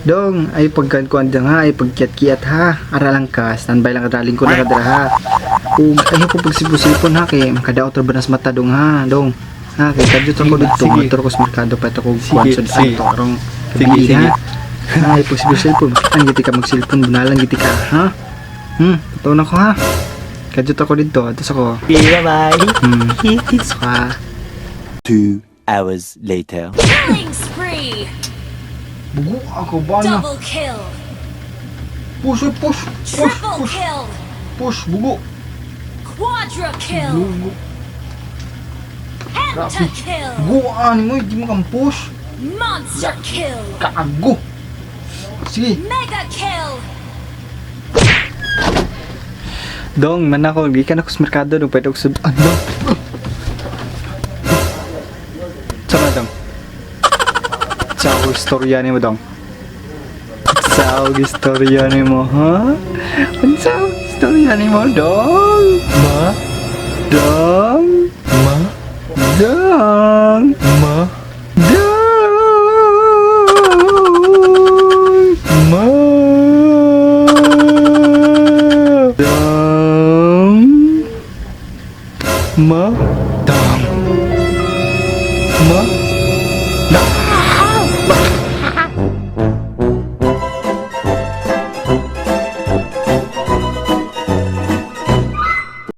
Dong, ay pagkankuan dang ha, ay pagkiat-kiat ha. Ara lang ka, standby lang ka dra, lingkod lang ka dra ha. Ug ayaw ko pagsipon-sipon ha kay makadaot ra ba nas mata dong ha, dong. Ha, kay kadyo ko didto, Sige. motor ko sa merkado pa ito ko kuan Sige, sud sige. ato karong Sige, gabi, sige. ha. Ha, ay pagsipon-sipon, ang giti ka magsilpon, bunalan giti ka, ha? Totoo na ko ha. Kadyo ako didto, ato sa ko. Okay, bye-bye. So ka. 2 hours later. Killing spree. Bugo ako ba na? Double kill. Push, push, push, Triple push, kill. Push, bugo. Quadra kill. Bugo. Pentakill. Bugo, ani mo, di mo kang push. Monster kill. Kaago. Sige. Mega kill. Dong, man ako, gikan ako sa merkado, dong, pwede ako sa. Ano? Sama, dong. Sa istorya ni mo, dong. Sa istorya ni mo, ha? Sa istorya ni mo, dong? Ma? Dong? Ma? Dong? Ma? Dong! Ma? Dong? Ma? Dong? Ma?